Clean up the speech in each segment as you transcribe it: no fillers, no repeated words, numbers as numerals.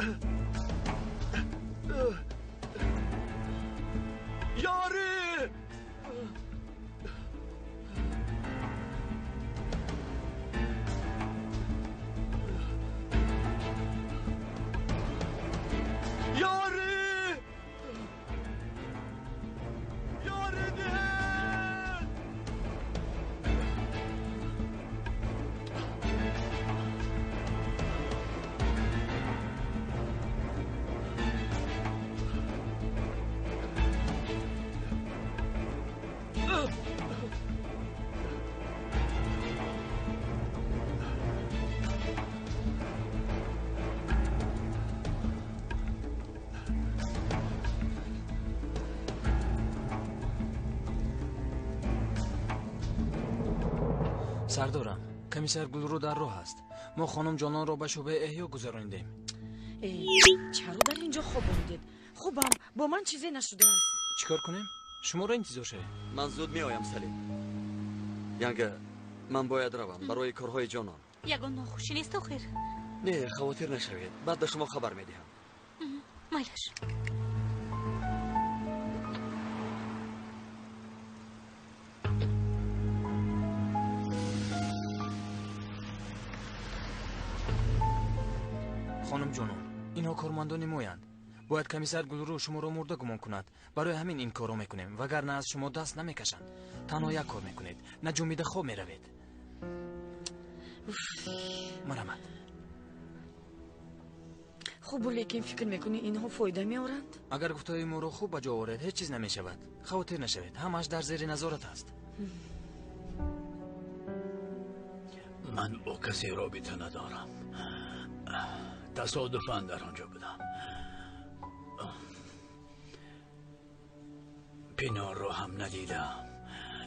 Ёрӣ! Ёрӣ! Ёрӣ диҳед! Сардорам, комиссар Гулрӯ дар роҳ аст. Мо хонум Ҷононро ба шӯъбаи эҳё гузаронидем. Чаро дар ин ҷо хоб омадед? Хубам, бо ман чизе нашудааст. Чӣ кор кунем? Шуморо интизор шавем. Ман зуд меоям, Салим. Янга, ман бояд равам барои корҳои Ҷонон. Ягон нохушӣ нест охир? Не, хавотир нашавед. Баъд ба шумо хабар медиҳам. Майлаш. Хонум Ҷонон, инҳо кормандони моянд. Бояд комиссар Гулрӯ шуморо мурда гумон кунад. Барои ҳамин ин корро мекунем, вагарна аз шумо даст намекашанд. Танҳо як кор мекунед, наҷумида хоб меравед. Марҳамат. Хубу, лекин фикр мекунӣ инҳо фоида меоранд? Агар гуфтаҳои моро хуб ба ҷо оред, ҳеҷ чиз намешавад. Хавотир нашавед, ҳамааш дар зери назорат аст. Ман бо касе робита надорам. Тасодуфан дар он ҷо будам. Пинорро ҳам надидам.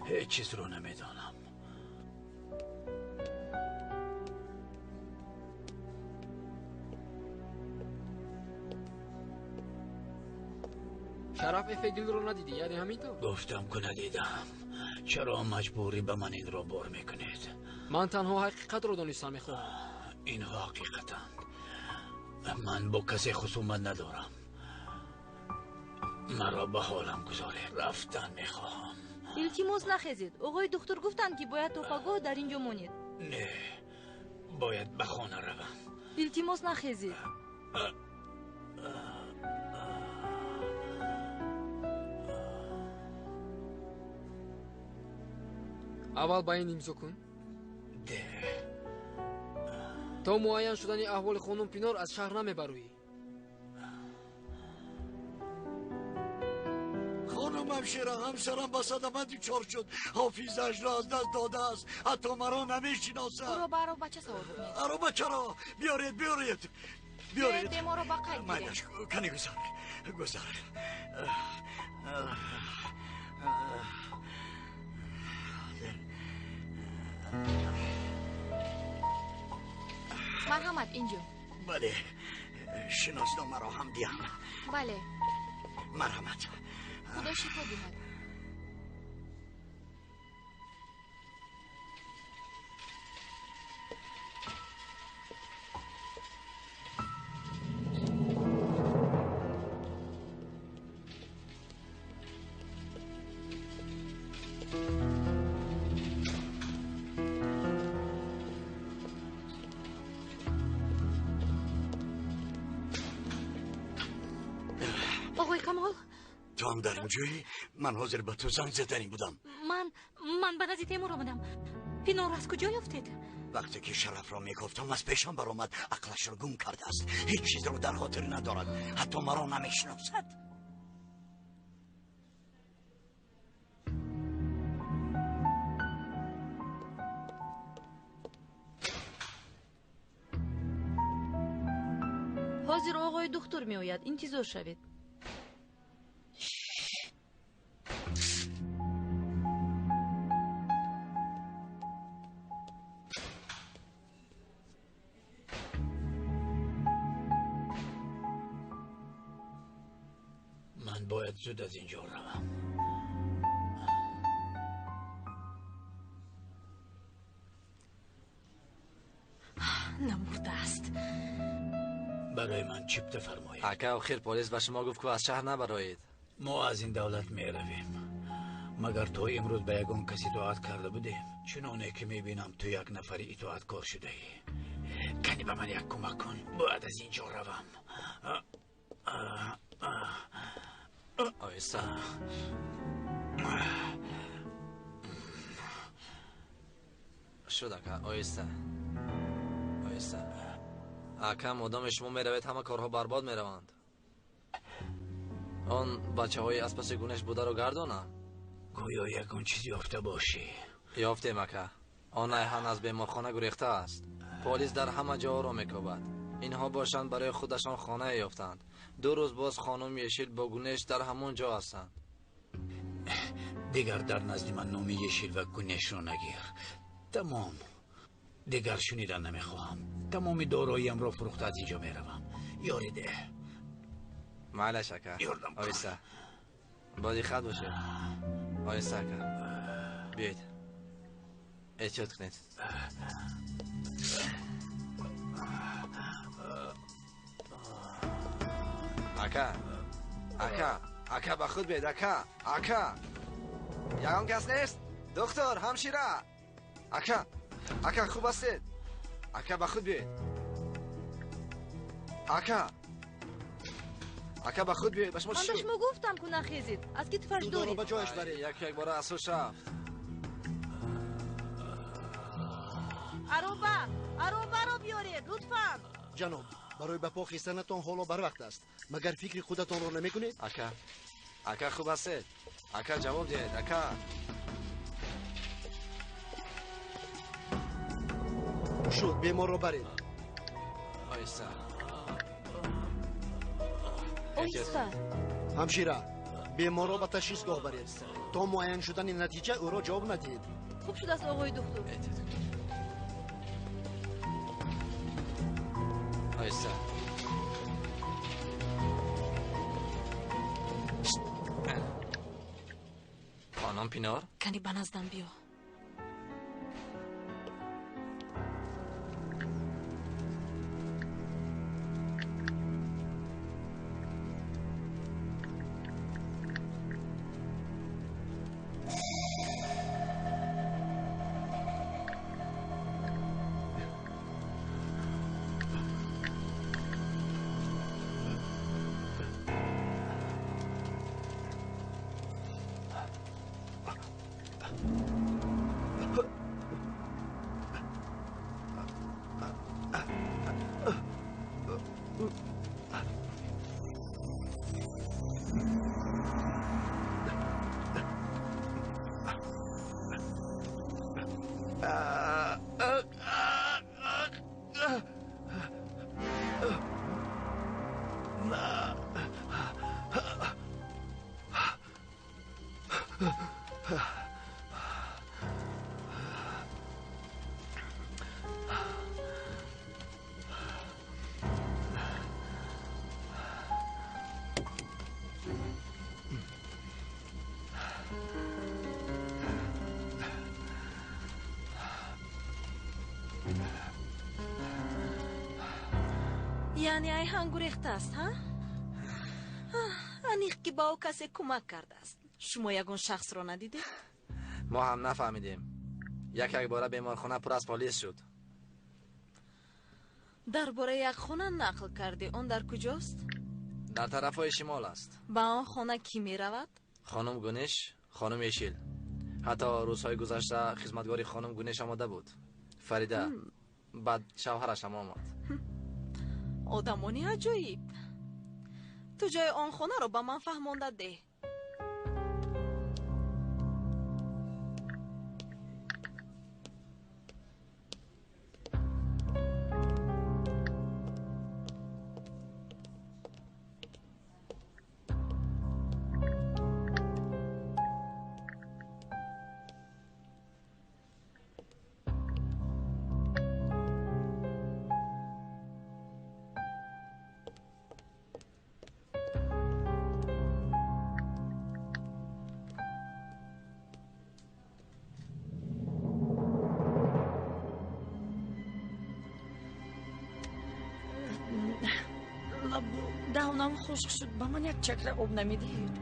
Ҳеҷ чизро намедонам. Шараф Эфегилро надидӣ, яъне ҳамин тавр? Гуфтам ку надидам. Чаро маҷбурӣ ба ман инро бор мекунед? Ман танҳо ҳақиқатро донистан мехоҳам. Инҳо ҳақиқатанд. Ман бо касе хусумат надорам. Маро ба ҳолам гузоред. Рафтан мехоҳам. Илтимос, нахезед. Оғои духтур гуфтанд, ки бояд то пагоҳ дар ин ҷо монед. Не, бояд ба хона равам. Илтимос, нахезед. Аввал ба ин имзо кун. То муайян шудани аҳволи хонум Пинор аз шаҳр намебароӣ. Хонум ҳамшира, ҳамсарам ба садама дучор шуд. Ҳофизаашро аз даст додааст. Ҳатто маро намешиносад. Ӯро ба аробача савор кунед. Аробачаро биёред, биёред. Биёред. Беморро ба қайд гиред. Майлаш, кани гузар. Гузар. Марҳамат, ин ҷо. Бале, шиносномаро ҳам диҳам. Бале. Марҳамат. Худо шифо диҳад. Оғои Камол, ту ҳам дар ин ҷоӣ? Ман ҳозир ба ту занг заданӣ будам. Ман ба назди Темур омадам. Пинорро аз куҷо ёфтед? Вақте ки Шарафро мекофтам, аз пешам баромад. Ақлашро гум кардааст. Ҳеҷ чизро дар хотир надорад. Ҳатто маро намешиносад. Ҳозир оғои духтур меояд, интизор шавед. Ман бояд зуд аз ин ҷо равам. Намурдааст. Барои ман чипта фармоед. Ака, охир полис ба шумо гуфт, ки аз шаҳр набароед. Мо аз ин давлат меравем. Магар то имрӯз ба ягон кас итоат карда будем? Чуноне ки мебинам, ту як нафари итоаткор шудаӣ. Кани ба ман як кӯмак кун. Бояд аз ин ҷо равам. Оҳиста. Шуд, ака, оҳиста. Оҳиста. Ака, модоме шумо меравед, ҳама корҳо барбод мераванд. Он бачаҳои аз паси Гунеш бударо гардонам. Гӯё ягон чиз ёфта бошӣ. Ёфтем, ака. Он Айҳан аз беморхона гурехта аст. Полис дар ҳама ҷоро мекобад. Инҳо бошанд барои худашон хонае ёфтанд. 2 рӯз боз хонум Ешил бо Гунеш дар ҳамон ҷо ҳастанд. Дигар дар назди ман номи Ешил ва Гунешро нагир. Тамом. Дигар шунидан намехоҳам. Тамоми дороиамро фурӯхта аз инҷо меравам. Ёрӣ деҳ. Майлаш, ака. Оҳиста. Бо диққат бошед. Оҳиста, ака. Биёед. Эҳтиёт кунед. Ака, ака, ака, ба худ биёед, ака, ака. Ягон кас нест? Доктор, ҳамшира. Ака, ака, хуб ҳастед? Ака, ба худ биёед. Ака, ака, ба худ биёед. Ба шумо чӣ шуд? Ман ба шумо гуфтам, ку нахезед. Аз китфаш доред. Ба ҷояш баред. Як якбора аз ҳуш рафт. Ароба, аробаро биёред, лутфан. Ҷаноб, барои ба по хистанатон ҳоло барвақт аст. Магар фикри худатонро намекунед? Ака, ака, хуб ҳастед? Ака, ҷавоб диҳед, ака. Шуд, беморро баред. Оҳиста. Оҳиста. Ҳамшира, беморро ба ташхисгоҳ баред. То муайян шудани натиҷа ӯро ҷавоб надиҳед. Хуб шудааст, оғои духтур. Оҳиста. Хонум Пинор? Кани ба наздам биё. Яъне Айҳан гурехтааст, ҳа? Аниқ ки ба ӯ касе кӯмак кардааст. Шумо ягон шахсро надидед? Мо ҳам нафаҳмидем. Як якбора беморхона пур аз полис шуд. Дар бораи як хона нақл кардӣ. Он дар куҷост? Дар тарафҳои шимол аст. Ба он хона кӣ меравад? Хонум Гунеш, хонум Ешил. Ҳатто рӯзҳои гузашта хизматгори хонум Гунеш омода буд. Фарида, баъд шавҳараш ҳам омад. Одамони аҷоиб. Ту ҷои он хонаро ба ман фаҳмонда деҳ. Лабу даҳонам хушк шуд. Ба ман як чакра об намедиҳед?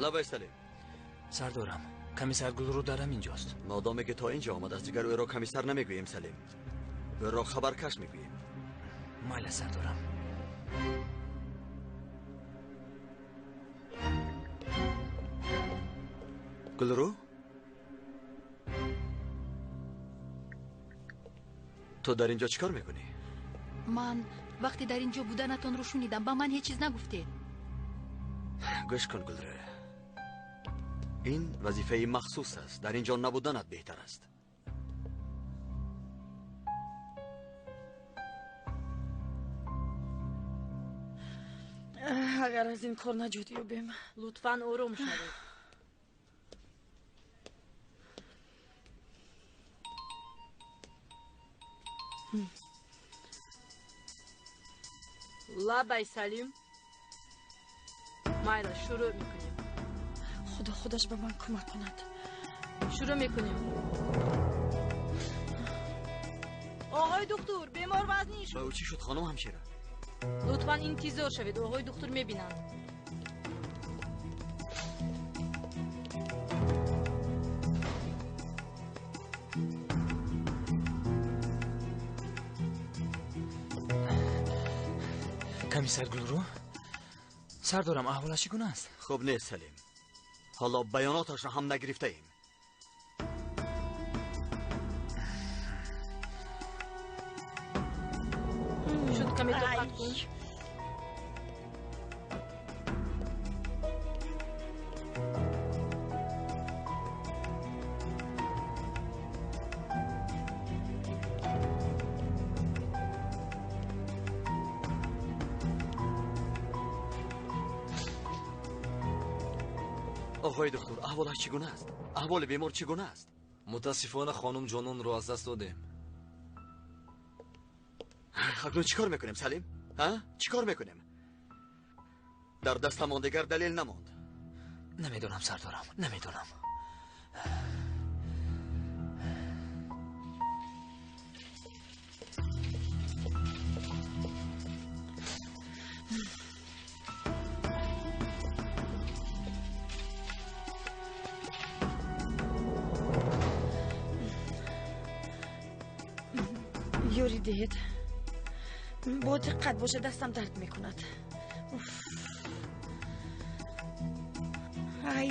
Лабай Салим. Сардорам, комиссар Гулрӯ дар ҳамин ҷост. Модоме ки то инҷо омадааст, дигар ӯро комиссар намегӯем, Салим. Ӯро хабаркаш мегӯем. Майла, сардорам. Гулрӯ? Ту дар инҷо чӣ кор мекунӣ? Ман вақте дар инҷо буданатонро шунидам, ба ман ҳеҷ чиз нагуфтед. Гӯш кун, Гулрӯ. Ин вазифаи махсус аст. Дар инҷо набуданат беҳтар аст. Агар аз ин кор наҷот ёбем. Лутфан ором шавед. Лабай Салим. Майла, шурӯъ мекунем. Худо худаш ба ман кӯмак кунад. Шурӯъ мекунем. Оғои духтур, бемор вазнин шуд. Ба ӯ чӣ шуд, хонум ҳамшира? Лутфан интизор шавед, оғои духтур мебинанд. Комиссар Гулрӯ? Сардорам, аҳволаш чӣ гуна аст? Хуб нест, Салим. Ҳоло баёноташро ҳам нагирифтаем. Шуд, каме тоқат кун. Оғои духтур, аҳволаш чӣ гуна аст? Аҳволи бемор чӣ гуна аст? Мутаассифона хонум ҷононро аз даст додем. Акнун чӣ кор мекунем, Салим? Ҳа? Чӣ кор мекунем? Дар дастамон дигар далел намонд. Намедонам, сардорам, намедонам. Ёрӣ диҳед. Бо диққат бошад, дастам дард мекунад. Ай.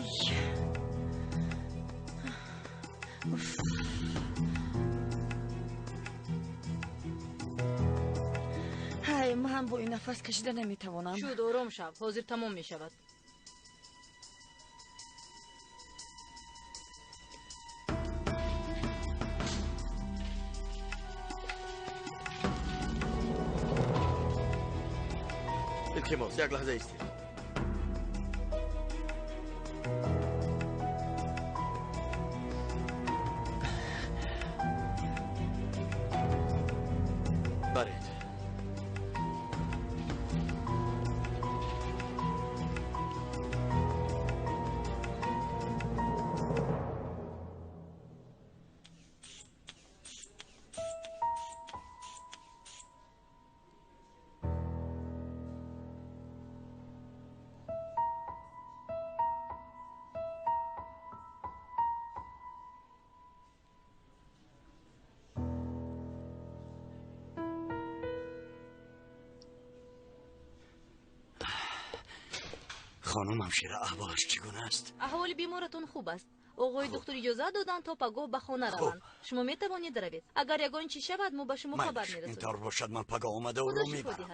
Ай, ман бо ин нафас кашида наметавонам. Шуд, ором шав, ҳозир тамом мешавад. Илтимос, як лаҳза истед. Баред. Хонум ҳамшира, аҳволаш чӣ гуна аст? Аҳволи беморатон хуб аст. Оғои духтур иҷозат доданд то пагоҳ ба хона раванд. Шумо метавонед равед. Агар ягон чиз шавад, мо ба шумо хабар мерасонем. Ин тавр бошад, ман пагоҳ омада ӯро мебарам.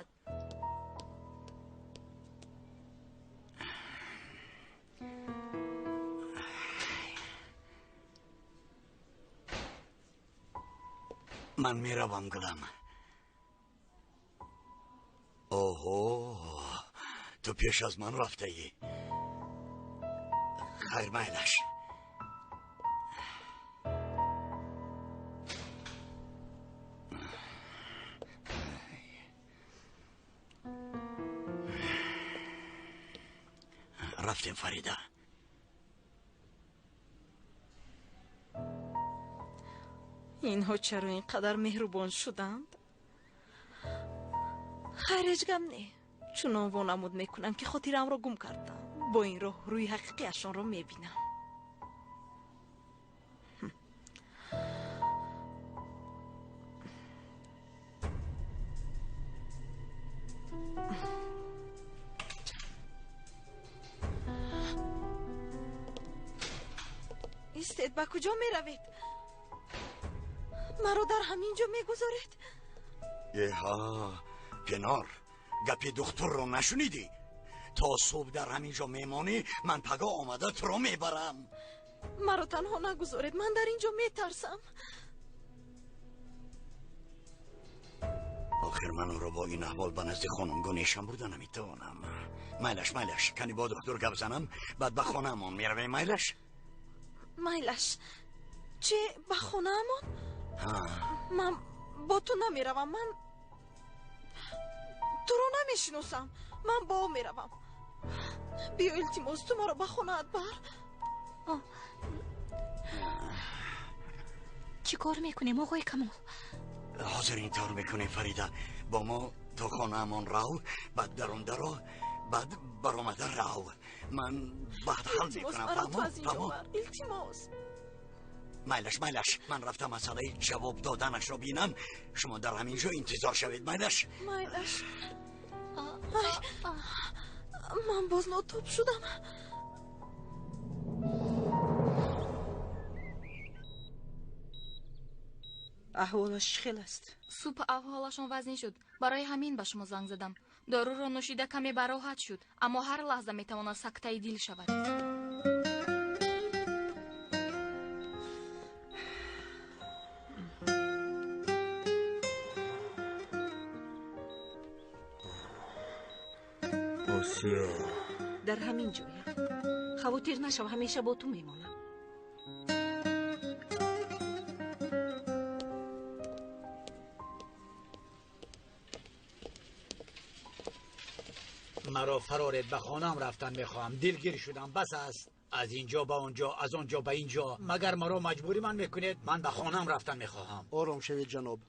Ман меравам, гулам. Оҳо, ту пеш аз ман рафтаӣ. Хайр, майлаш. Рафтем, Фарида. Инҳо чаро ин қадар меҳрубон шуданд? Хайр, ҳеҷ гап не. Чунон вонамуд мекунам, ки хотирамро гум кардам. Бо ин роҳ рӯи ҳақиқиашонро мебинам. Истед, ба куҷо меравед? Маро дар ҳамин ҷо мегузоред? Эҳа, Пинор, гапи духтурро нашунидӣ? То субҳ дар ҳамин ҷо мемонӣ, ман пагоҳ омада туро мебарам. Маро танҳо нагузоред, ман дар ин ҷо метарсам. Охир ман ӯро бо ин аҳвол ба назди хонум Гунешам бурда наметавонам. Майлаш, майлаш, кани бо духтур гап занам, баъд ба хонаамон меравем, майлаш? Майлаш. Чӣ, ба хонаамон? Ман бо ту намеравам, ман туро намешиносам. Ман бо ӯ меравам. Биё, илтимос, ту маро ба хонаат бар. Чӣ кор мекунем, оғои Камол? Ҳозир ин тавр мекунем, Фарида. Бо мо то хонаамон рав, баъд дарундаро, баъд баромада рав. Ман баъд ҳал мекунам. Фаҳмо? Илтимос. Майлаш, майлаш, ман рафта масъалаи ҷавоб доданашро бинам. Шумо дар ҳамин ҷо интизор шавед, майлаш? Майлаш. Ман боз нотоб шудам. Аҳволаш чӣ хел аст? Субҳ аҳволашон вазнин шуд. Барои ҳамин ба шумо занг задам. Доруро нӯшида каме бароҳат шуд, аммо ҳар лаҳза метавонад сактаи дил шавад. Осиё. Дар ҳамин ҷоям. Хавотир нашав, ҳамеша бо ту мемонам. Маро фароред, ба хонаам рафтан мехоҳам. Дилгир шудам, бас аст. Аз ин ҷо ба он ҷо, аз он ҷо ба ин ҷо. Магар маро маҷбури ман мекунед? Ман ба хонаам рафтан мехоҳам. Ором шавед, ҷаноб.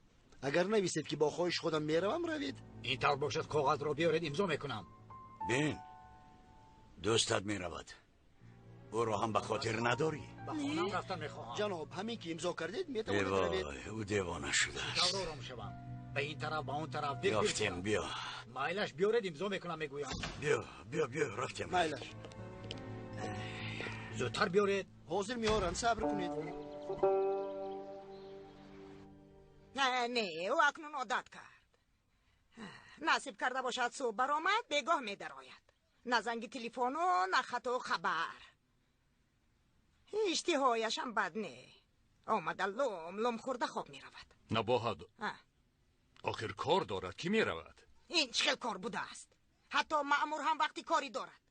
Агар нависед, ки бо хоҳиши худам меравам, равед. Ин тавр бошад, коғазро биёред, имзо мекунам. Бин, дӯстат меравад. Ӯро ҳам ба хотир надорӣ? Ба хонаам рафтан мехоҳам. Ҷаноб, ҳамин ки имзо кардед, метавонед равед. Вой, ӯ девона шудааст. Тавр ором шавам. Ба ин тараф, ба он тараф. Ёфтем, биё. Майлаш, биёред, имзо мекунам, мегӯям. Биё, биё, биё, рафтем. Майлаш. Зудтар биёред. Ҳозир меорам, сабр кунед. Не, ӯ акнун одат кард. Насиб карда бошад, субҳ баромад, бегоҳ медарояд. На занги телефону, на хату хабар. Иштиҳояшам бад не. Омада лум лум хӯрда хоб меравад. Набоҳад. Охир кор дорад, ки меравад? Ин чӣ хел кор будааст? Ҳатто маъмур ҳам вақти корӣ дорад.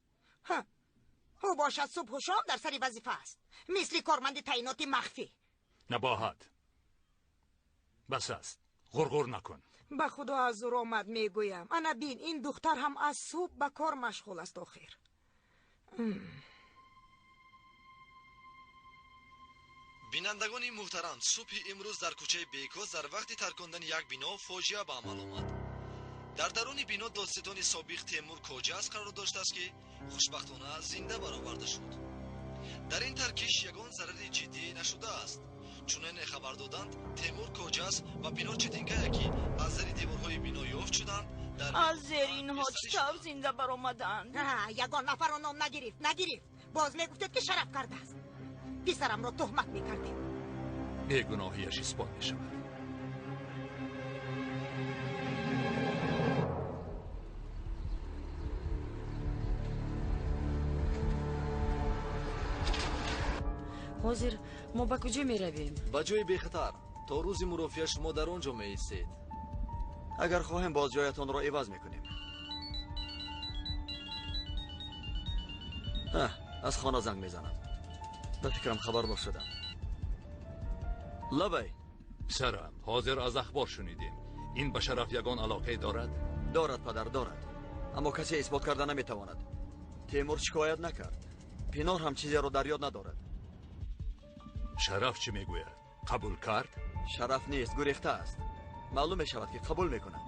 Ӯ бошад субҳу шом дар сари вазифа аст, мисли корманди таъиноти махфӣ. Набоҳад, бас аст, ғурғур накун. Ба худо аз зур омад мегӯям. Ана бин, ин духтар ҳам аз субҳ ба кор машғул аст охир. Бинандагони муҳтарам, субҳи имрӯз дар кӯчаи Бекоз дар вақти таркондани як бино фоҷиа ба амал омад. Дар даруни бино додситони собиқ Темур Коҷас қарор доштааст, ки хушбахтона зинда бароварда шуд. Дар ин таркиш ягон зарари ҷиддӣ нашудааст. Чуноне хабар доданд, Темур Коҷас ва Пинор Четинкая, ки аз зери деворҳои бино ёфт шуданд, аз зери инҳо чӣ тавр зинда баромаданд? Ягон нафарро ном нагирифт, нагирифт. Боз мегуфтед, ки шараф кардааст. Писарамро туҳмат мекардед. Бегуноҳиаш исбот мешавад. Ҳозир мо ба куҷо меравем? Ба ҷои бехатар. То рӯзи мурофиа шумо дар он ҷо меистед. Агар хоҳем, боз ҷоятонро иваз мекунем. Аз хона занг мезанам. Ба фикрам хабардор шудам. Лабай. Писарам, ҳозир аз ахбор шунидем. Ин ба шараф ягон алоқае дорад? Дорад, падар, дорад. Аммо касе исбот карда наметавонад. Темур шикоят накард. Пинор ҳам чизеро дар ёд надорад. Шараф чӣ мегӯяд? Қабул кард? Шараф нест, гурехта аст. Маълум мешавад, ки қабул мекунад.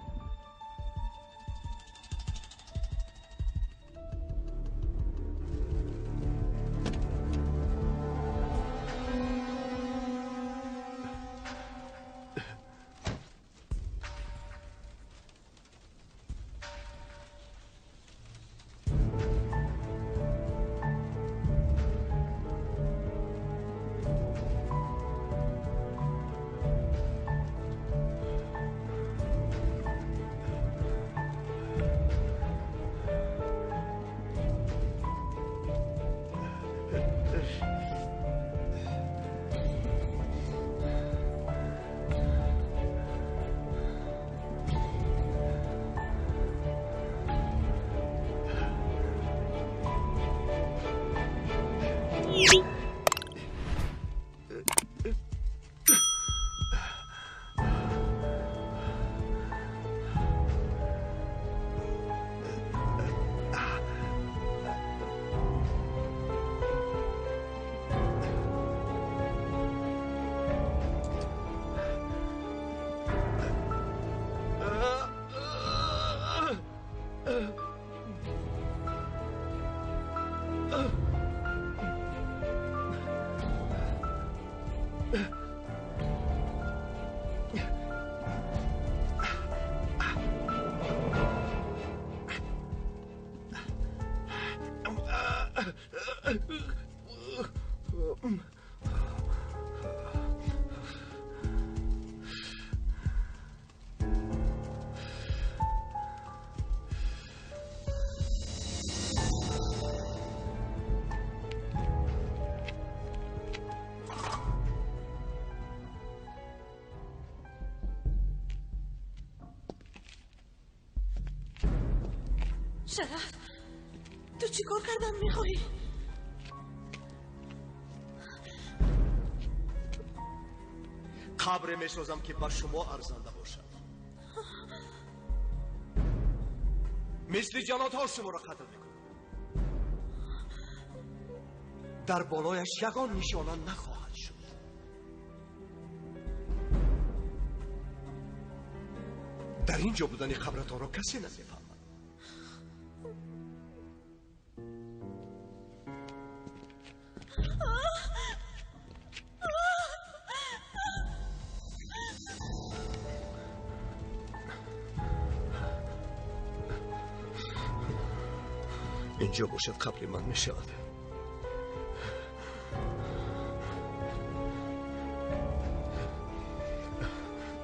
Шараф, ту чӣ кор кардан мехоҳӣ? Қабре месозам, ки ба шумо арзанда бошад. Мисли ҷаллодҳо шуморо қатл мекунам. Дар болояш ягон нишона нахоҳад шуд. Дар ин ҷо будани қабратонро касе намефаҳмад. Инҷо бошад қабри ман мешавад.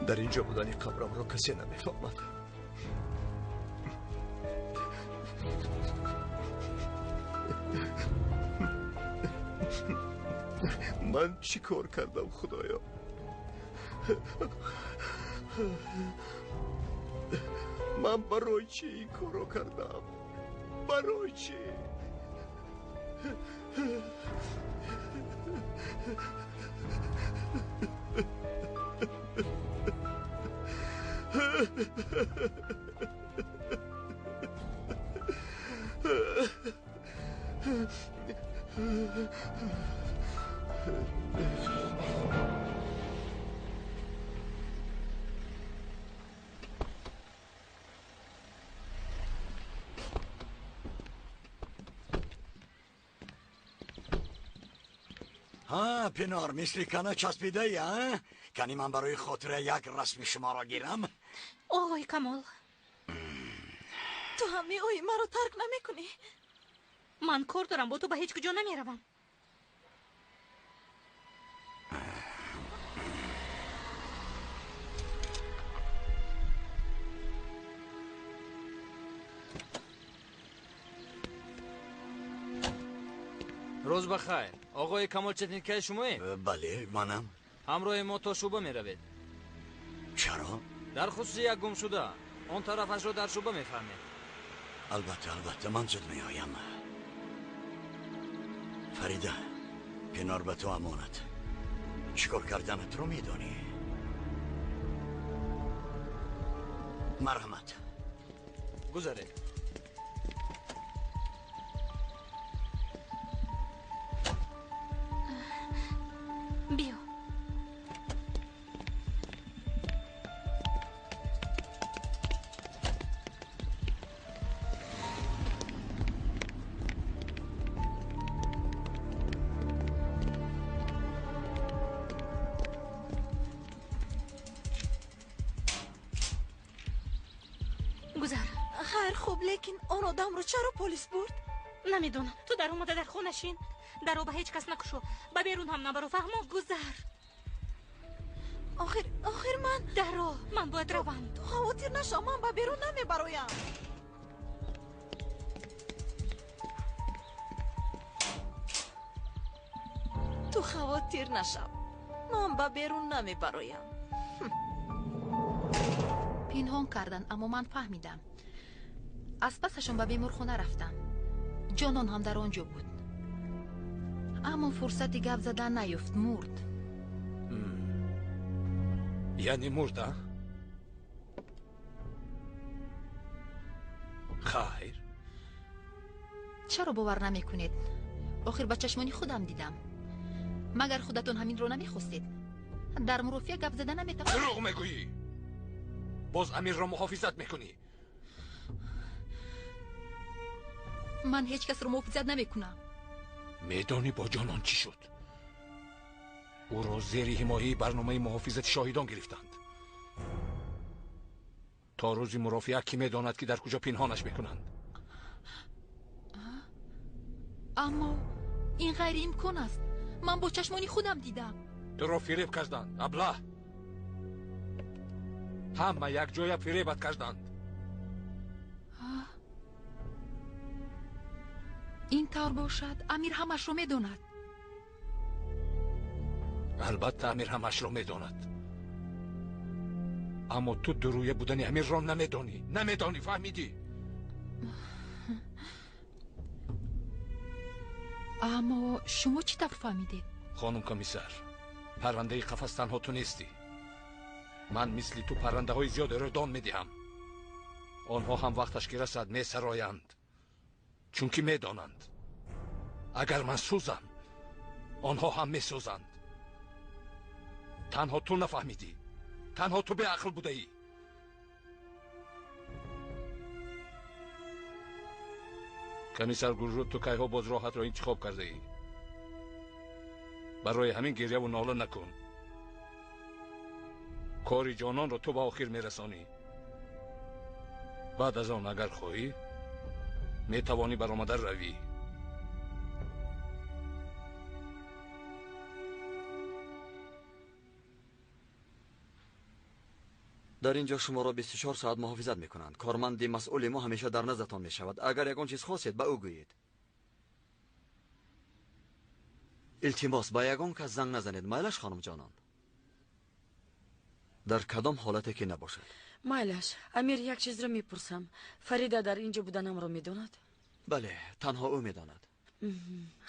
Дар инҷо будани қабрамро касе намефаҳмад. Ман чӣ кор кардам, Худоё? Ман барои чӣ ин корро кардам? Барои чӣ? Ҳа, Пинор, мисли кана часпидаи, а? Кани ман барои хотира як расми шуморо гирам? Оғои Камол. Ту ҳам меоӣ, маро тарк намекунӣ? Ман кор дорам, бо ту ба ҳеҷ куҷо намеравам. Рӯз ба хайр. Оғои Камол Четинкаи шумоед? Бале, манам. Ҳамроҳи мо то шӯъба меравед. Чаро? Дар хусуси як гумшуда. Он тарафашро дар шӯъба мефаҳмед. Албатта, албатта, ман зуд меоям. Фарида, Пинор ба ту амонат. Чӣ кор карданатро медонӣ? Марҳамат. Гузаред. Биё. Лекин он одамро чаро полис бурд? Намедонам. Ту дар омада дар хона шин. Даро ба ҳеҷ кас накушо. Ба берун ҳам набаро, фаҳмо? Гузар. Охир ман... Даро, ман бояд равам. Ту хавотир нашав, ман ба берун намебароям. Ту хавотир нашав, ман ба берун намебароям. Пинҳон карданд, аммо ман фаҳмидам. Аз пасашон ба беморхона рафтам. Ҷонон ҳам дар он ҷо буд. Аммо фурсати гап задан наёфт, мурд. Яъне мурд, а? Хайр. Чаро бовар намекунед? Охир ба чашмони худам дидам. Магар худатон ҳаминро намехостед? Дар мурофиа гап зада наметавонед. Дурӯғ мегӯӣ! Боз Амирро муҳофизат мекунӣ. Ман ҳеҷ касро муҳофизат намекунам. Медонӣ бо ҷонон чӣ шуд? Ӯро зери ҳимояи барномаи муҳофизати шоҳидон гирифтанд. То рӯзи мурофиа кӣ медонад, ки дар куҷо пинҳонаш мекунанд? Аммо ин ғайриимкон аст. Ман бо чашмони худам дидам. Туро фиреб карданд, аблаҳ. Ҳама якҷоя фиребат карданд. Ин тавр бошад, Амир ҳамашро медонад. Албатта, Амир ҳамашро медонад. Аммо ту дурӯя будани Амирро намедонӣ. Намедонӣ, фаҳмидӣ? Аммо шумо чӣ тавр фаҳмидед? Хонум комиссар, паррандаи қафас танҳо ту нестӣ. Ман мисли ту паррандаҳои зиёдеро дон медиҳам. Онҳо ҳам вақташ ки расад месароянд, чунки медонанд, агар ман сӯзам, онҳо ҳам месӯзанд. Танҳо ту нафаҳмидӣ. Танҳо ту беақл будаӣ. Комиссар Гулрӯ, ту кайҳо боз роҳатро интихоб кардаӣ. Барои ҳамин гиряву нола накун. Кори ҷононро ту ба охир мерасонӣ. Баъд аз он агар хоҳӣ, метавонӣ баромада равӣ. Дар ин ҷо шуморо 24 соат муҳофизат мекунанд. Корманди масъули мо ҳамеша дар наздатон мешавад. Агар ягон чиз хостед, ба ӯ гӯед. Илтимос, ба ягон кас занг назанед. Майлаш, хонум ҷонон? Дар кадом ҳолате ки набошад. Майлаш, Амир, як чизро мепурсам. Фарида дар ин ҷо буданамро медонад? Бале, танҳо ӯ медонад.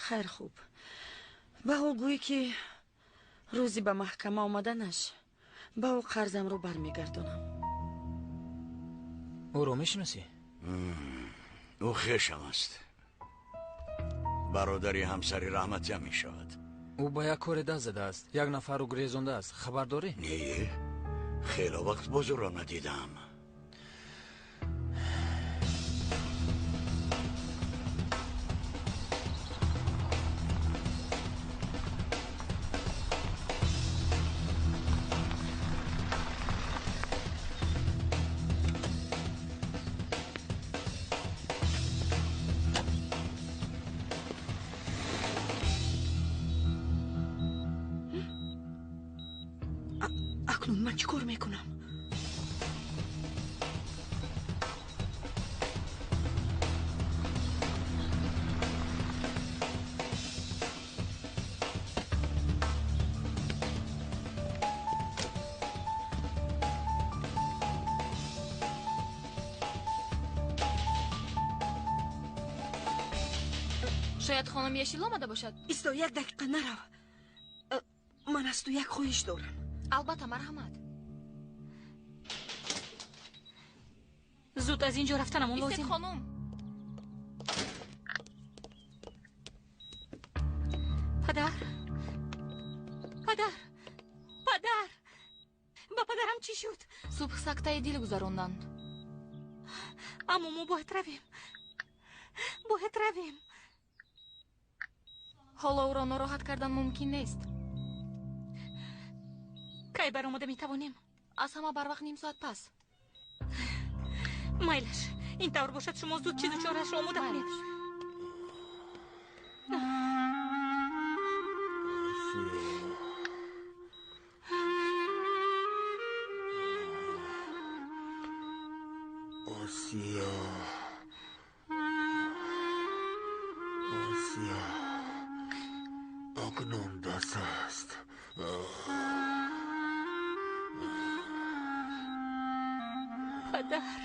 Хайр, хуб. Ба ӯ гӯй, ки рӯзи ба маҳкама омаданаш ба ӯ қарзамро бармегардонам. Ӯро мешиносӣ? Ӯ хешам аст. Бародари ҳамсари раҳматиам мешавад. Ӯ ба як коре даст задааст. Як нафарро гурезондааст. Хабар дорӣ? Не, хело вақт боз ӯро надидам. Акнун ман чӣ кор мекунам? Шояд хонум Ешил омада бошад. Исто, як дақиқа нарав. Ман аз ту як хоҳиш дорам. Албатта, марҳамат. Зуд аз ин ҷо рафтанамон лозим. Истед, хонум. Падар, падар, падар, ба падарам чӣ шуд? Субҳ сактаи дил гузаронданд. Аммо мо бояд равем, бояд равем. Ҳоло ӯро нороҳат кардан мумкин нест. Кай баромада метавонем? Аз ҳама барвақт ним соат пас. Майлаш, Ин тавр бошад, шумо зуд чизу чораашро омода кунед. Осиё, Осиё, акнун бас аст. Падар,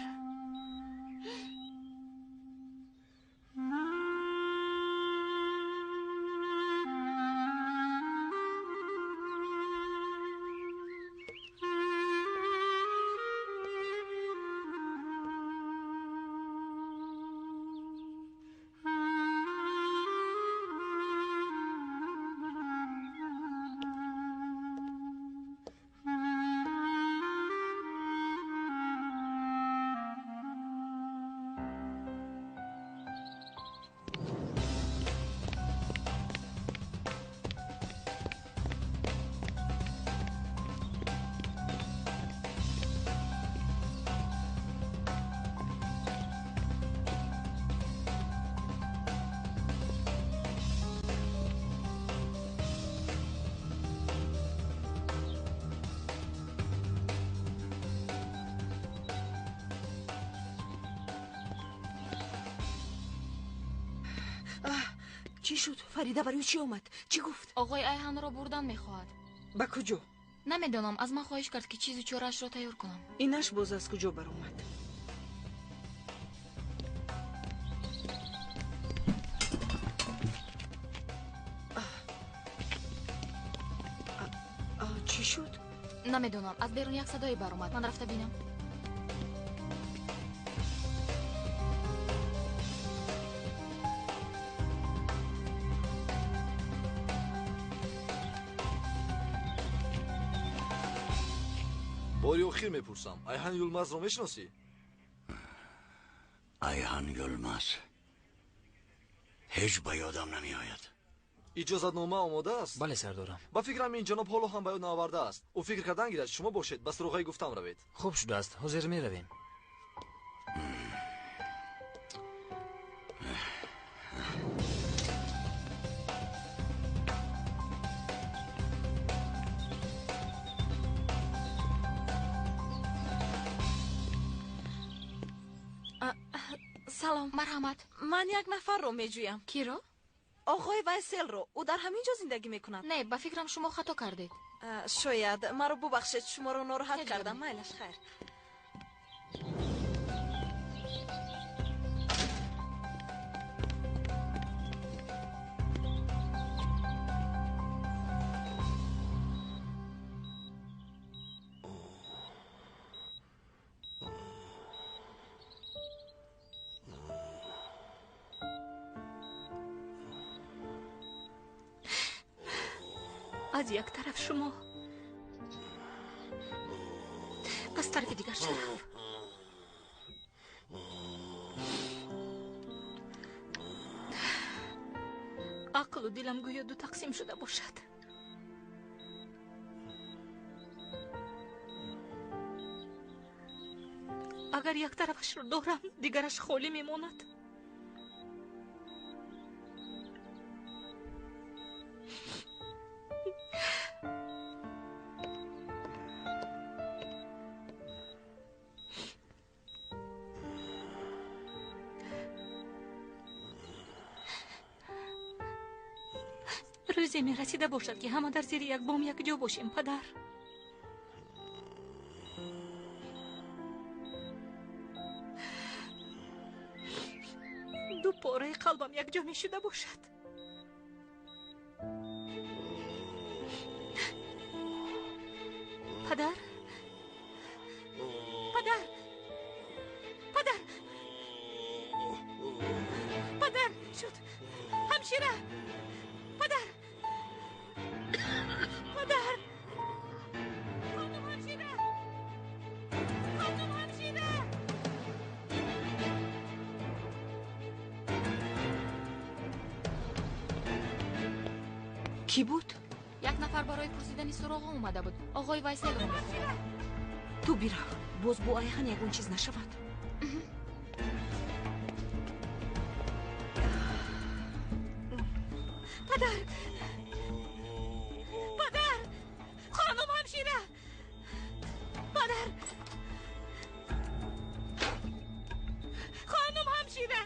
чӣ шуд? Фарида барои чӣ омад? Чӣ гуфт? Оғои Айҳанро бурдан мехоҳад. Ба куҷо? Намедонам, аз ман хоҳиш кард, ки чизу чораашро тайёр кунам. Инаш боз аз куҷо баромад? Чӣ шуд? Намедонам, аз берун як садое баромад. Ман рафта бинам. Бори охир мепурсам, Айҳан Юлмазро мешиносӣ? Айҳан Юлмаз ҳеҷ ба ёдам намеояд. Иҷозатнома омода аст? Бале, сардорам. Ба фикрам ин ҷаноб ҳоло ҳам ба ёд наовардааст. Ӯ фикр кардан гирад, шумо бошед, ба суроғаи гуфтам равед. Хуб шудааст, ҳозир меравем. Салом. Марҳамат. Ман як нафарро меҷӯям. Киро? Оғои Вайселро. Ӯ дар ҳамин ҷо зиндагӣ мекунад. Не, ба фикрам шумо хато кардед. Шояд. Маро бубахшед, шуморо нороҳат кардам. Майлаш, хайр. Аз як тараф шумо, аз тарафи дигар Шараф. Ақлу дилам гӯё ду тақсим шуда бошад. Агар як тарафашро дорам, дигараш холӣ мемонад. Рӯзе мерасида бошад, ки ҳама дар зери як бом якҷо бошем, падар. Ду пораи қалбам якҷо мешуда бошад. Падар, падар, падар, падар, шуд. Ҳамшира, падар, падар, хонум ҳамшира, хонум ҳамшира. Кӣ буд? Як нафар барои пурсидани суроғ омада буд. Оғои Вайселро мехоҳад. Ту бирав, боз бо Айҳан ягон чиз нашавад. Падар! Падар! Хонум ҳамшира! Падар! Хонум ҳамшира!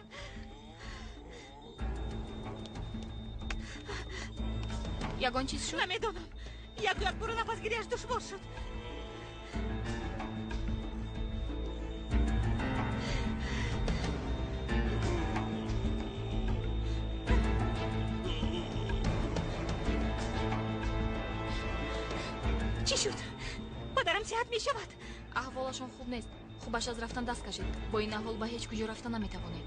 Ягон чиз шуд? Намедонам. Яку як буро нафасгириаш душвор шуд. Чӣ шуд? Падарам сиҳат мешавад? Аҳволашон хуб нест. Хубаш аз рафтан даст кашед. Бо ин аҳвол ба ҳеҷ куҷо рафта наметавонед.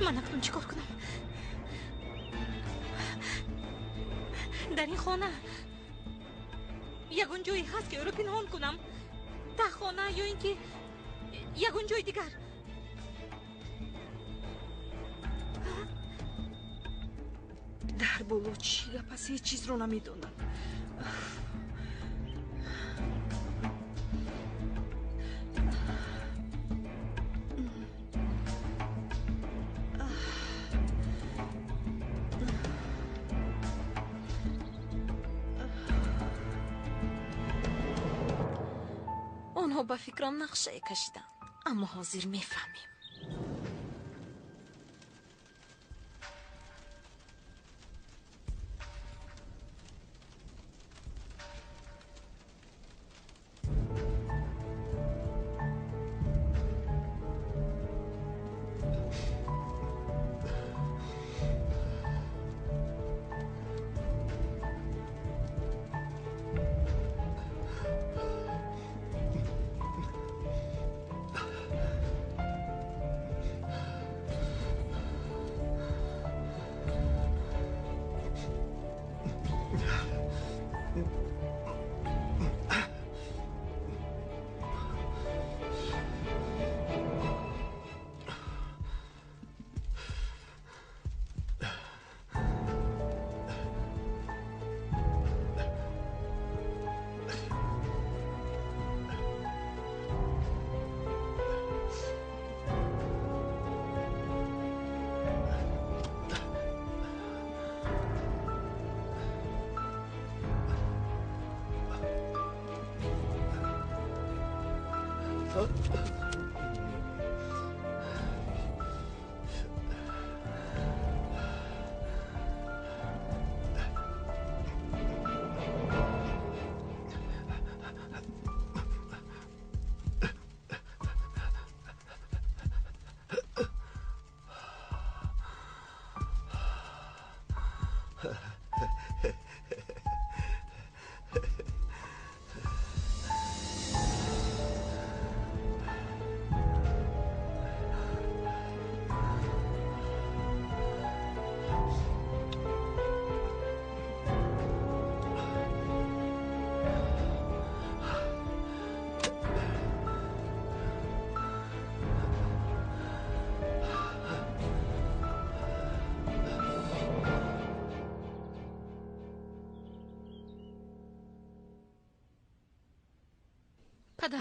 Ман акнун чӣ кор кунам? Дар ин хона ягон ҷое ҳаст, ки ӯро пинҳон кунам? Таххона ё ин ки ягон ҷои дигар? Дар боло чӣ гап аст? Ҳеҷ чизро намедонам. Онҳо ба фикрам нақшае кашиданд, аммо ҳозир мефаҳмем.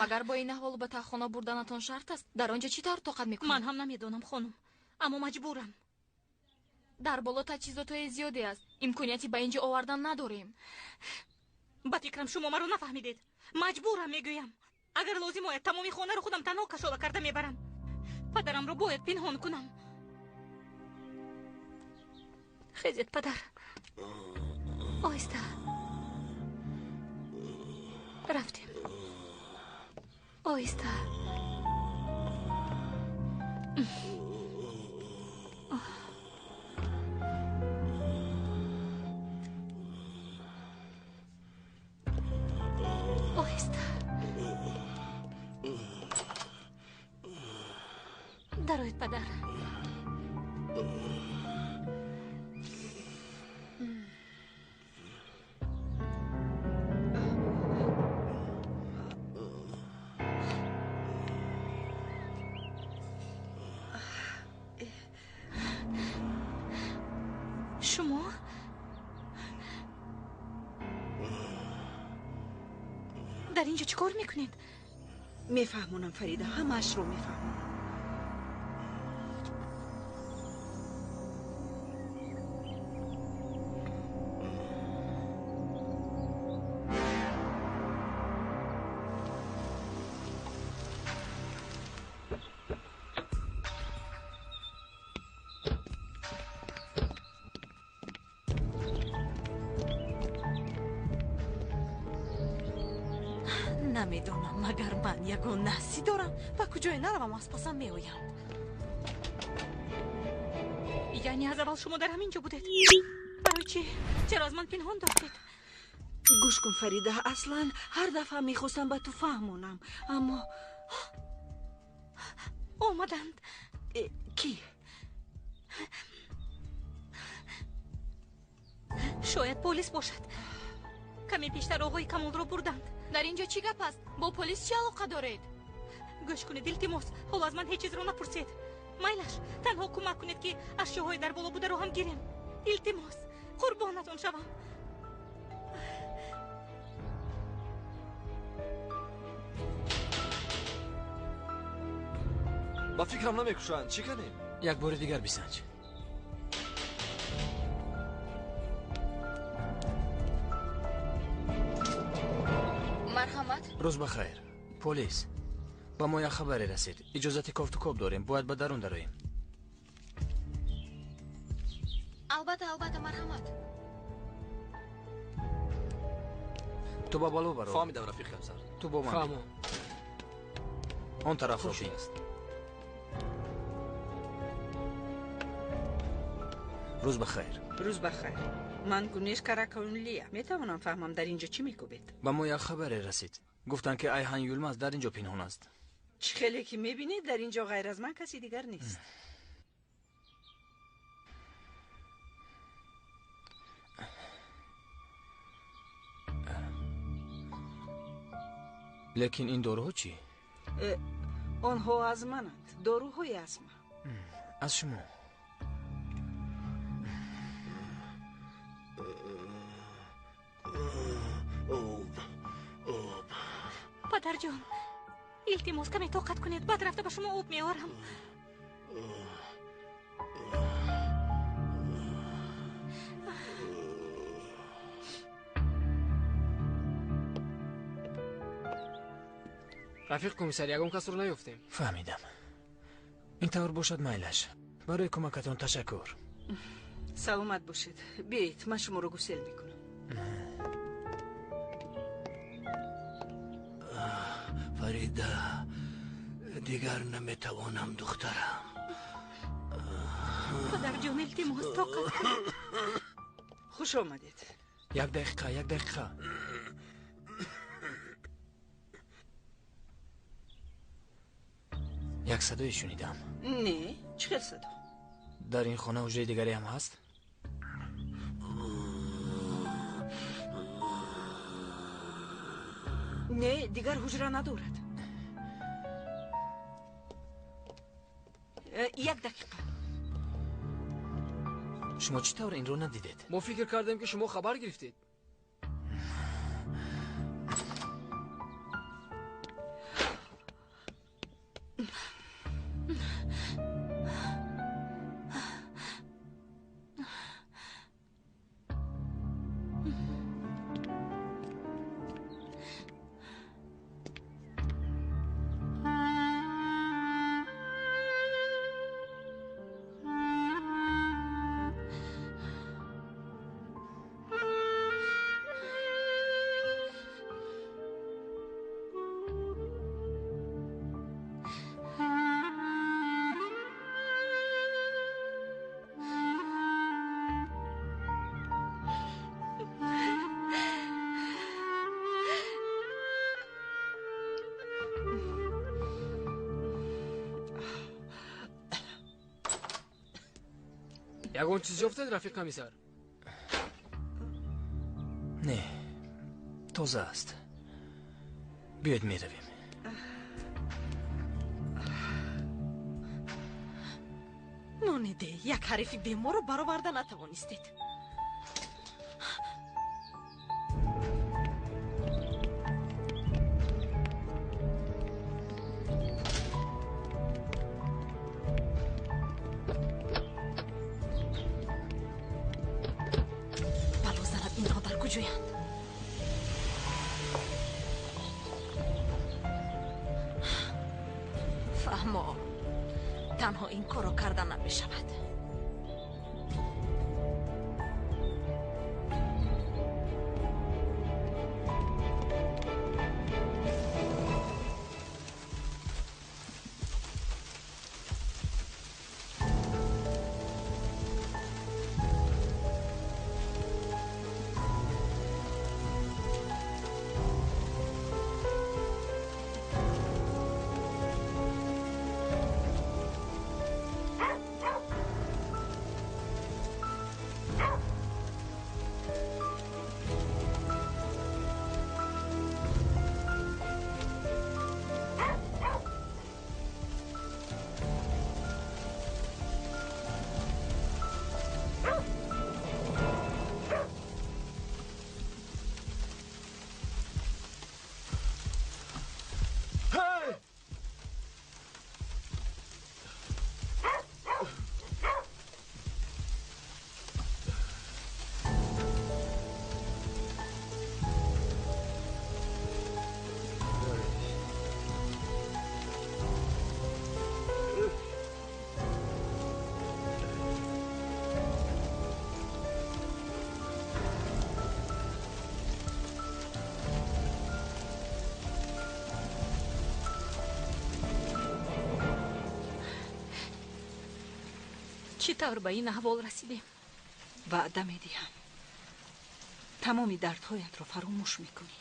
Магар бо ин аҳвол ба таххона бурданатон шарт аст? Дар он ҷо чӣ тавр тоқат мекунед? Ман ҳам намедонам, хонум, аммо маҷбурам. Дар боло таҷҳизотҳои зиёде аст. Имконияти ба ин ҷо овардан надорем. Ба фикрам, шумо маро нафаҳмидед. Маҷбурам, мегӯям. Агар лозим ояд, тамоми хонаро худам танҳо кашола карда мебарам. Падарамро бояд пинҳон кунам. Хезед, падар. Оҳиста. Рафтем. Оҳиста. Оҳиста. Дароед, падар. Шумо? Дар ин ҷо чӣ кор мекунед? Мефаҳмонам, Фарида, ҳамаашро мефаҳмонам. Намедонам, магар ман ягон наҳсӣ дорам? Ба куҷое наравам, аз пасам меоянд. Яъне аз аввал шумо дар ҳамин ҷо будед? Барои чӣ? Чаро аз ман пинҳон доштед? Гӯш кун, Фарида, аслан ҳар дафъа мехостам ба ту фаҳмонам, аммо омаданд. Кӣ? Шояд полис бошад. Каме пештар оғои Камолро бурданд. Дар ин ҷо чӣ гап аст? Бо полис чӣ алоқа доред? Гӯш кунед, илтимос, ҳоло аз ман ҳеҷ чизро напурсед. Майлаш, танҳо кӯмак кунед, ки ашёҳои дар боло бударо ҳам гирем. Илтимос, қурбонатон шавам. Ба фикрам намекушанд. Чӣ кардем? Як бори дигар бисанҷ. Марҳамат. Рӯз ба хайр. Полис, ба мо як хабаре расид. Иҷозати кофтукоб дорем, бояд ба дарун дароем. Албатта, албатта, марҳамат. Ту ба боло баро. Фаҳмидам, рафиқ комиссар. Ту бо ман. Фаҳмам. Он тарафро бин. Рӯз ба хайр. Рӯз ба хайр. Ман Гунеш Караконлия. Метавонам фаҳмам, дар ин ҷо чӣ мекӯбед? Ба мо як хабаре расид. Гуфтанд, ки Айҳан Юлмаз дар ин ҷо пинҳон аст. Чӣ хеле ки мебинед, дар ин ҷо ғайр аз ман каси дигар нест. Лекин ин доруҳо чӣ? Онҳо аз мананд. Доруҳои астма. Аз шумо. Об, об. Падарҷон, илтимос, каме тоқат кунед, баъд рафта ба шумо об меорам. Рафиқ комиссар, ягон касро наёфтем. Фаҳмидам. Ин тавр бошад, майлаш. Барои кӯмакатон ташаккур. Саломат бошед. Биёед, ман шуморо гусел мекунам. Фарида, дигар наметавонам, духтарам. Падарҷон, илтимос, тоқат кунед. Хуш омадед. Як дақиқа, як дақиқа. Як садое шунидам. Не, чӣ хел садо? Дар ин хона ҳуҷраи дигаре ҳам ҳаст? Не, дигар ҳуҷра надорад. Як дақиқа. Шумо чӣ тавр инро надидед? Мо фикр кардем, ки шумо хабар гирифтед. Ягон чиз ёфтед, рафиқ комиссар? Не, тоза аст. Биёед, меравем. Нониде, як ҳарифи беморро бароварда натавонистед. Бало занад, инҳо дар куҷоянд? Фаҳмо, танҳо ин корро карда намешавад. Чӣ тавр ба ин аҳвол расидем? Ваъда медиҳам, тамоми дардҳоятро фаромӯш мекунӣ.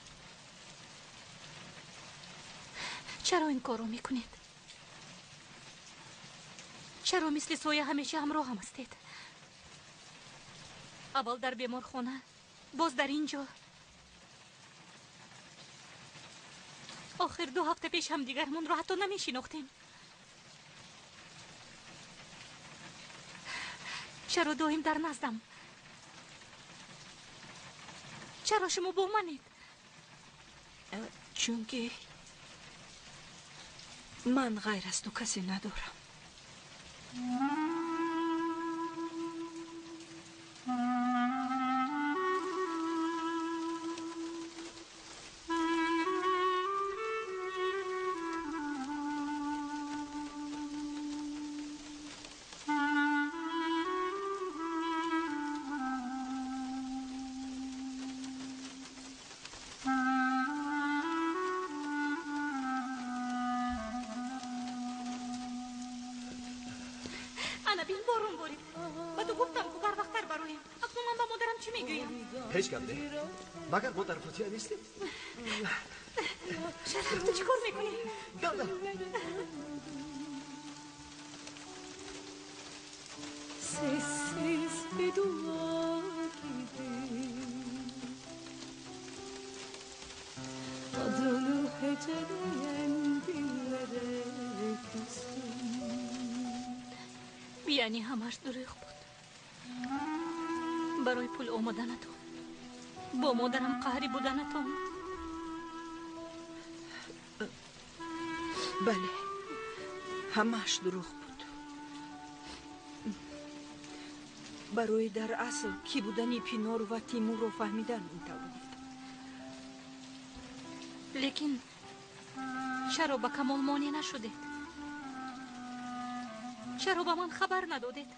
Чаро ин корро мекунед? Чаро мисли соя ҳамеша ҳамроҳам ҳастед? Аввал дар беморхона, боз дар ин ҷо. Охир 2 ҳафта пеш ҳамдигармонро ҳатто намешинохтем. Чаро доим дар наздам? Чаро шумо бо манед? Чунки ман ғайр аз ту касе надорам. Ҳеҷ гап не. Магар мо дар фотиҳа нестем? Шараф, ту чӣ кор мекунӣ? Дада. Sessiz bir dua gibi adını heceleyen dillere küstüm. Яъне ҳамаш дурӯғ буд. Барои пул омаданатон, бо модарам қаҳрӣ буданатон. Бале, ҳамааш дурӯғ буд. Барои дар асл кӣ будани Пинор ва Тимурро фаҳмидан метавонистам. Лекин чаро ба Камол монеъ нашудед? Чаро ба ман хабар надодед?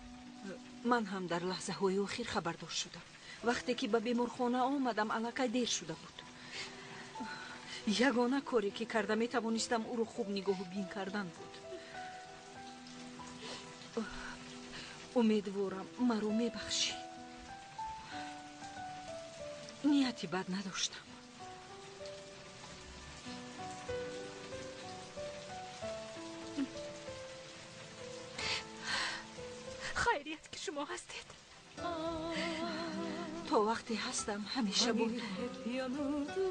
Ман ҳам дар лаҳзаҳои охир хабардор шудам. Вақте ки ба беморхона омадам, аллакай дер шуда буд. Ягона коре ки карда метавонистам, ӯро хуб нигоҳубин кардан буд. Умедворам, маро мебахшӣ. Нияти бад надоштам. Хайрият ки шумо ҳастед. То вақте ҳастам, ҳамеша бо ту.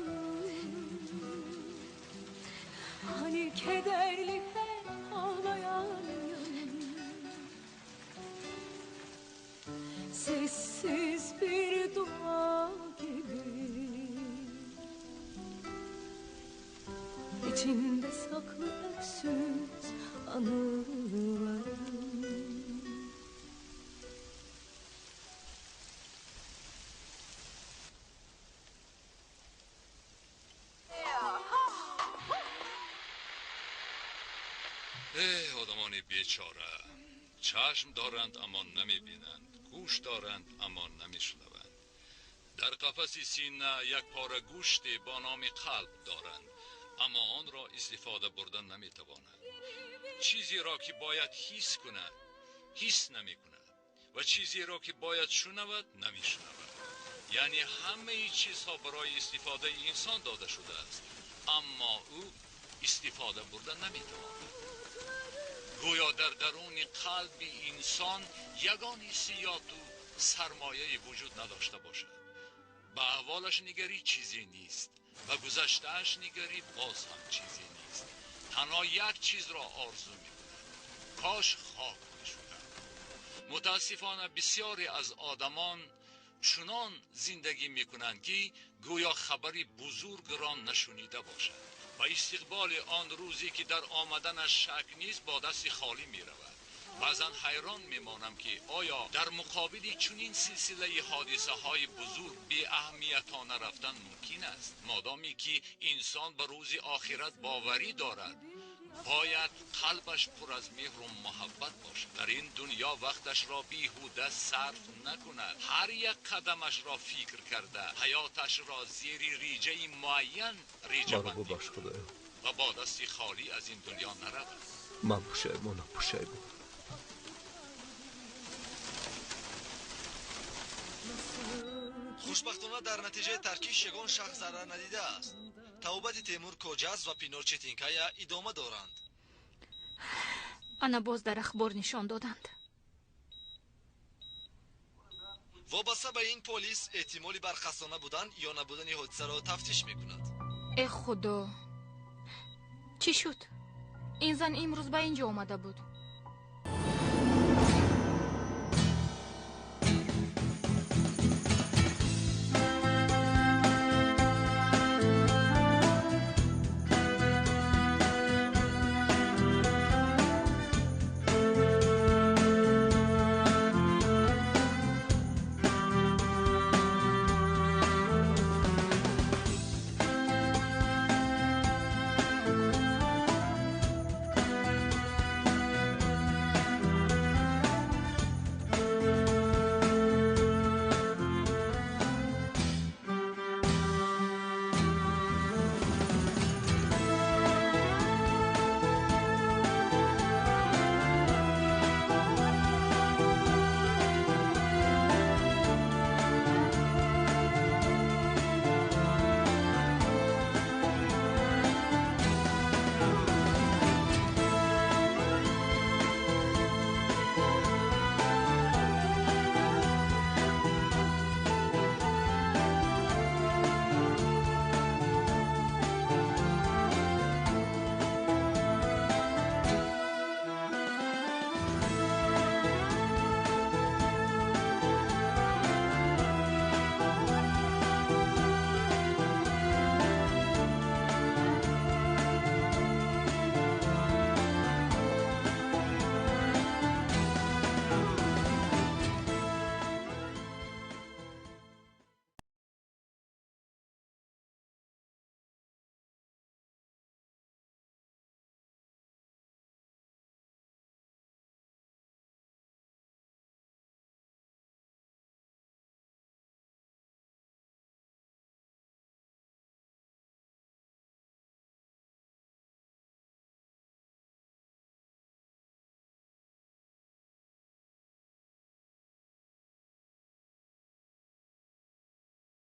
Hani kederli hep ağlayan sessiz bir dua gibi içinde saklı öksüz anılarım. Одамони бечора чашм доранд, аммо намебинанд, гӯш доранд, аммо намешунаванд. Дар қафаси сина як пора гӯште бо номи қалб доранд, аммо онро истифода бурда наметавонанд. Чизеро ки бояд ҳис кунад, ҳис намекунад ва чизеро ки бояд шунавад, намешунавад. Яъне ҳамаи чизҳо барои истифодаи инсон дода шудааст, аммо ӯ истифода бурда наметавонад. Гӯё дар даруни қалби инсон ягон ҳиссиёту сармояе вуҷуд надошта бошад. Ба аҳволаш нигарӣ чизе нест, ба гузаштааш нигарӣ боз ҳам чизе нест. Танҳо як чизро орзу мекунад: кош хок мешудам. Мутаассифона бисёре аз одамон чунон зиндагӣ мекунанд, ки гӯё хабари бузургро нашунида бошад. Ба истиқболи он рӯзе ки дар омаданаш шак нест, бо дасти холӣ меравад. Баъзан ҳайрон мемонам, ки оё дар муқобили чунин силсилаи ҳодисаҳои бузург беаҳамиятона рафтан мумкин аст? Модоме ки инсон ба рӯзи охират боварӣ дорад, бояд қалбаш пур аз меҳру муҳаббат бошад. Дар ин дунё вақташро беҳуда сарф накунад, ҳар як қадамашро фикр карда, ҳаёташро зери реҷаи муайян реҷабандӣ бубахш, Худоё, ва бо дасти холӣ аз ин дунё наравад. Ман пушаймонам, пушаймон. Хушбахтона дар натиҷаи таркиш ягон шахс зарар надидааст. Табобати Темур Коҷаз ва Пинор Четинкая идома доранд. Ана боз дар ахбор нишон доданд. Вобаста ба ин полис эҳтимоли барқасдона будан ё набудани ҳодисаро тафтиш мекунад. Э худо, чӣ шуд? Ин зан имрӯз ба ин ҷо омада буд.